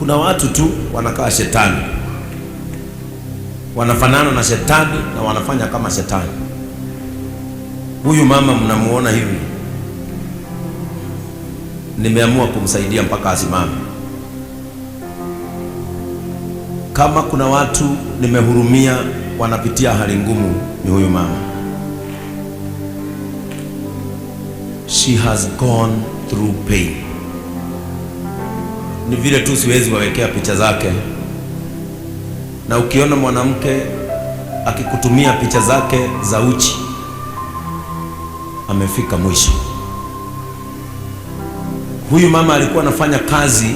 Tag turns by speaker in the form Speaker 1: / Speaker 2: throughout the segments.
Speaker 1: Kuna watu tu wanakaa shetani, wanafanana na shetani na wanafanya kama shetani. Huyu mama mnamuona hivi, nimeamua kumsaidia mpaka asimame. Kama kuna watu nimehurumia wanapitia hali ngumu, ni huyu mama. She has gone through pain. Ni vile tu siwezi wawekea picha zake, na ukiona mwanamke akikutumia picha zake za uchi, amefika mwisho. Huyu mama alikuwa anafanya kazi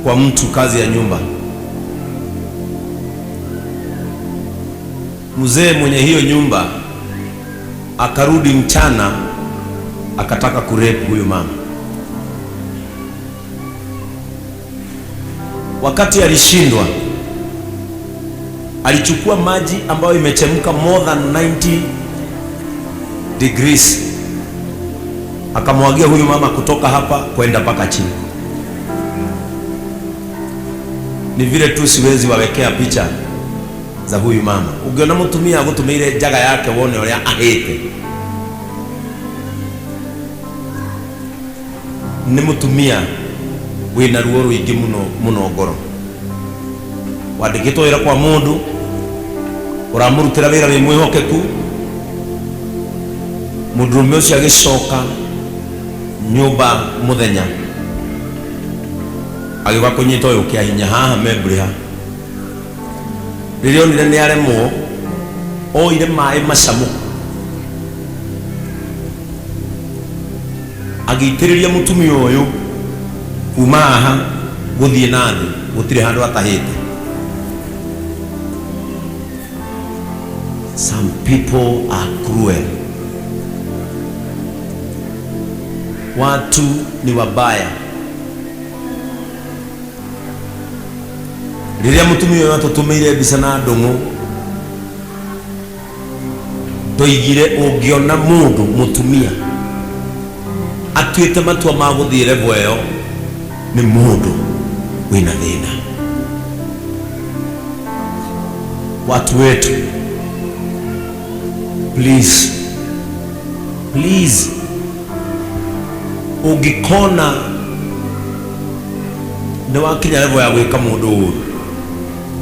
Speaker 1: kwa mtu, kazi ya nyumba. Mzee mwenye hiyo nyumba akarudi mchana, akataka kurape huyu mama. Wakati alishindwa, alichukua maji ambayo imechemka more than 90 degrees, akamwagia huyu mama kutoka hapa kwenda mpaka chini. Ni vile tu siwezi wawekea picha za huyu mama. Ungiona mutumia agutumiire njaga yake wone uria ahite. Ni mutumia wina ruo ruingi muno muno ngoro, wandikitwo wira kwa mundu uramurutira wira wi mwihokeku. Mundurume ucio agicoka nyumba muthenya, agiuka kunyita uyu kia hinya haha membri ha. Riria onire ni aremwo, oire maĩ macamu agĩitĩrĩria mũtumia ũyũ kuma haha gũthiĩ na thĩ, gũtirĩ handũ atahĩte. Some people are cruel. Watu ni wabaya. Rĩrĩa mũtumia ũyũ atũtũmĩire mbica na ndũng'ũ, ndoigire ũngĩona mũndũ mũtumia atuĩte matua ma gũthiĩ level ĩyo, nĩ mũndũ wĩna thĩna. Watu wetu, please, please, ũngĩkona nĩ wakinya level ya gwĩka mũndũ ũru,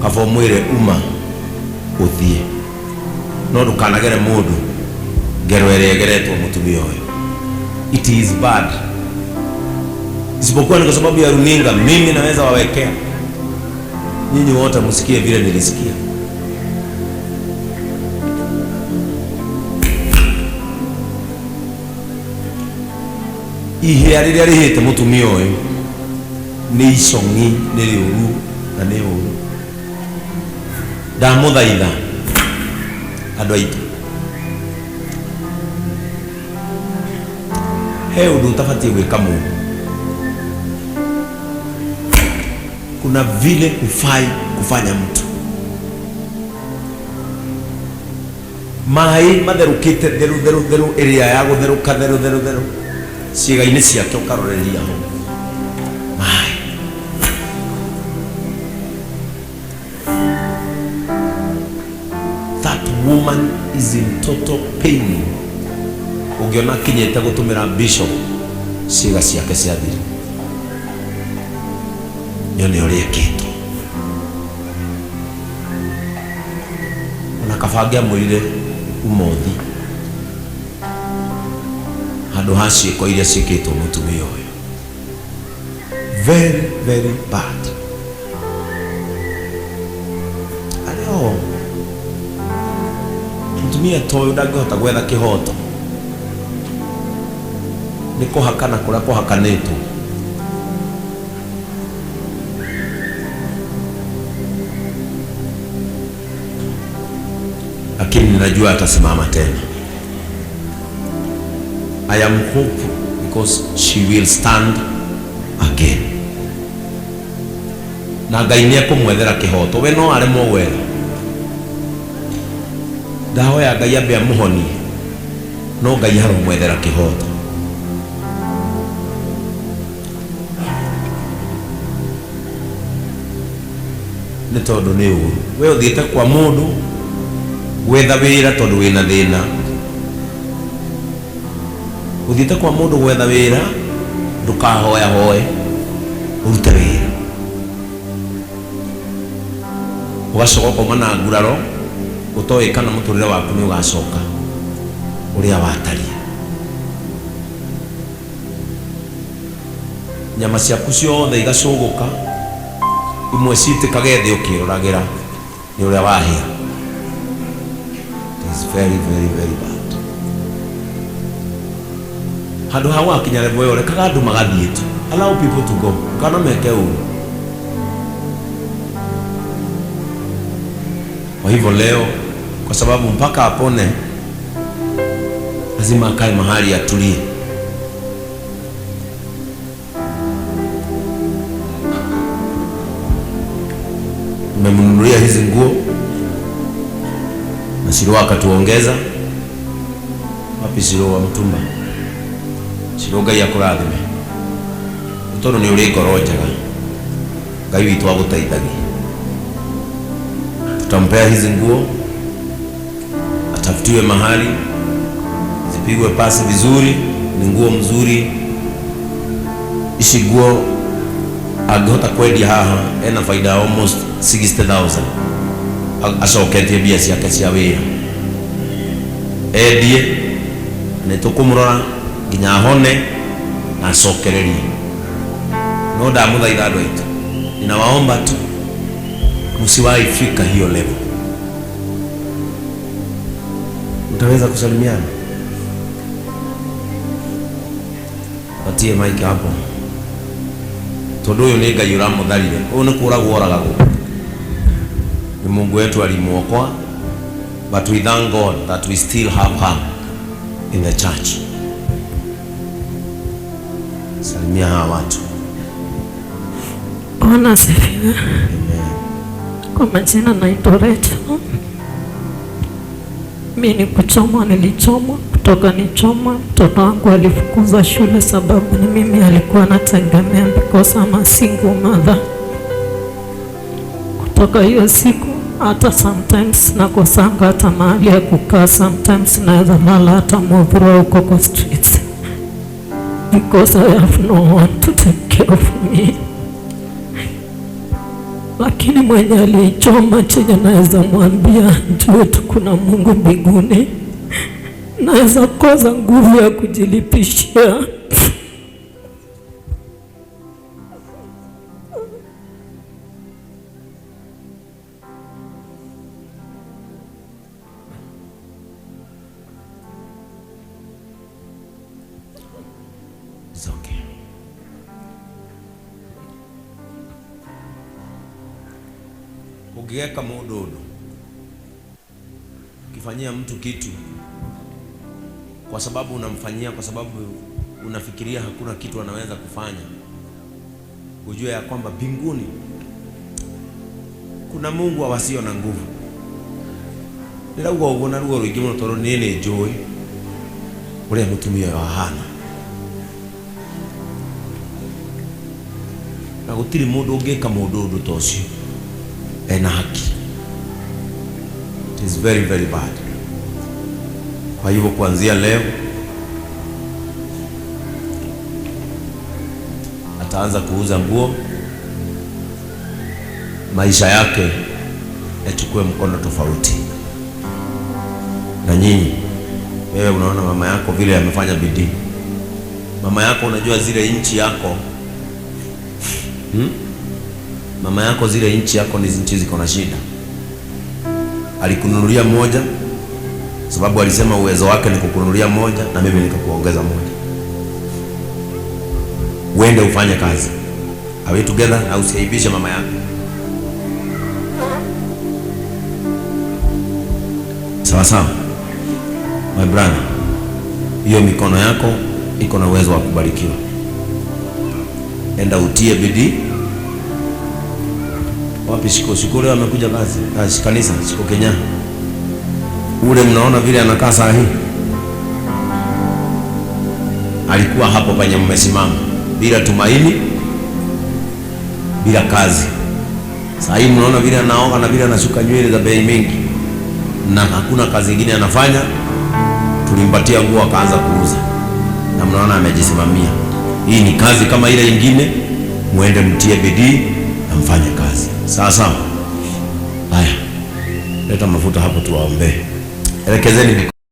Speaker 1: kaba ũmwĩre uma ũthiĩ, no ndũkanagere mũndũ ngero ĩrĩa ĩgeretwo mũtumia ũyũ. It is bad. Isipokuwa ni kwa sababu ya runinga, mimi naweza wawekea nyinyi wote msikie vile nilisikia. Ihĩa rĩrĩa rĩhĩte mũtumia ũyũ nĩ icong'i, nĩ rĩũru na nĩ ũru. Ndamũthaitha andũ aitũ, he ũndũ ũtabatiĩ gwĩka mũndũ. Kuna vile hufai kufanya mtu. Maĩ matherũkĩte theru theru theru, ĩrĩa ya gũtherũka theru theru theru, ciĩga-inĩ ciake ũkaroreria ho maĩ. That woman is in total pain. Ũngĩona akinyĩte gũtũmĩra bishop ciĩga ciake cia thiri, nyone ũrĩa ekĩtwo. Ona kaba angĩamwĩrire uma ũthi, handũ ha ciĩko iria ciĩkĩtwo mũtumia ũyũ. Very, very bad. Arĩ o mũtumia ta ũyũ ndangĩhota gwetha kĩhoto, nĩ kũhakana kũrĩa kũhakanĩtwo. Lakini ninajua atasimama tena. I am hopeful because she will stand again. Na Ngai nĩ ekũmwethera kĩhoto, we no aremwo gwetha. Ndahoya Ngai ambe amũhonie, no Ngai aromwethera kĩhoto. Nĩ tondũ nĩ ũru. We ũthiĩte kwa mũndũ gwetha wĩra tondũ wĩna thĩna. Ũthiĩte kwa mũndũ gwetha wĩra, ndũkahoyahoe, ũrute wĩra. Ũgacoka ũkauma na nguraro ũtoĩ kana mũtũrĩre waku nĩ ũgacoka ũrĩa watariĩ. Nyama ciaku ciothe igacũgũka, imwe ciitĩkage thĩ ũkĩroragĩra nĩ ũrĩa wahĩa. It is very very very bad. Handũ ha gũgakinya level ĩyo, rekaga andũ magathiĩ tu. Allow people to go. Ndũkanameke ũru. Kwa hivyo leo, kwa sababu mpaka apone lazima akae mahali atulie. Nimemnunulia hizi nguo na Shiro akatuongeza. Wapi Shiro wa mtumba? Shiro Ngai akũrathime. Nĩ tondũ nĩ ũrĩ ngoro njega. Ngai witũ agũteithagie. Tutampea hizi nguo, atafutiwe mahali, zipigwe pasi vizuri, ni nguo mzuri. Ici nguo angĩhota kwendia haha ena faida ya almost 60,000 acoketie mbia ciake cia wĩra. Endie na nĩtũkũmũrora nginya ahone na acokererie. No ndamũthaitha andũ aitũ, ninawaomba tu msiwahi fika hiyo level. Mtaweza kusalimiana? Patie mic hapo. Tondu uyu ni Ngai uramutharire. Uyu ni kuragwo oragagwo. Ni Mungu wetu alimuokoa, but we thank God that we still have her in the church. Salimia hawa watu.
Speaker 2: Bwana asifiwe.
Speaker 1: Amen.
Speaker 2: Kwa majina naitwa Rachel. Mi ni kuchomwa, nilichomwa kutoka nichomwa. Mtoto wangu alifukuzwa shule sababu ni mimi alikuwa anategemea because I'm a single mother. Kutoka hiyo siku hata sometimes nakosanga hata mahali ya kukaa, sometimes naweza lala hata Muthurwa huko kwa streets because I have no one to take care of me. Lakini mwenye aliichoma, chenye naweza mwambia, jue tu kuna Mungu mbinguni. Naweza kosa nguvu ya kujilipishia.
Speaker 1: It's okay. Ũngĩgeka mũndũ ũndũ, ukifanyia mtu kitu kwa sababu unamfanyia, kwa sababu unafikiria hakuna kitu anaweza kufanya, ujue ya kwamba mbinguni kuna Mungu wa wasio na nguvu. Ndĩrauga ũguo na ruo rũingĩ mũno tondũ niĩ nĩ njũĩ ũrĩa mũtumia ũyũ ahana, na gũtirĩ mũndũ ũngĩka mũndũ ũndũ ta ũcio ena haki. It is very very bad. Kwa hivyo kuanzia leo ataanza kuuza nguo, maisha yake yachukue mkondo tofauti. Na nyinyi, wewe unaona mama yako vile amefanya bidii. Mama yako unajua zile nchi yako, Mama yako zile nchi yako ni nchi ziko na shida. Alikununulia moja sababu alisema uwezo wake ni kukununulia moja, na mimi nikakuongeza moja. Uende ufanye kazi. Are we together? Na usiaibishe mama yako. Sawa sawa. My brother, hiyo mikono yako iko na uwezo wa kubarikiwa. Enda utie bidii. Wapi Shiko? Shiko leo amekuja kazi, kazi kanisa, Shiko Kenya. Ule mnaona vile anakaa saa hii. Alikuwa hapo penye mmesimama bila tumaini, bila kazi. Saa hii mnaona vile anaoga na vile anasuka nywele za bei mingi, na hakuna kazi ingine anafanya. Tulimpatia nguo akaanza kuuza, na mnaona amejisimamia. Hii ni kazi kama ile ingine, muende mtie bidii na mfanye kazi sawa sawa. Haya, leta mafuta hapo tuwaombee. Elekezeni mikono.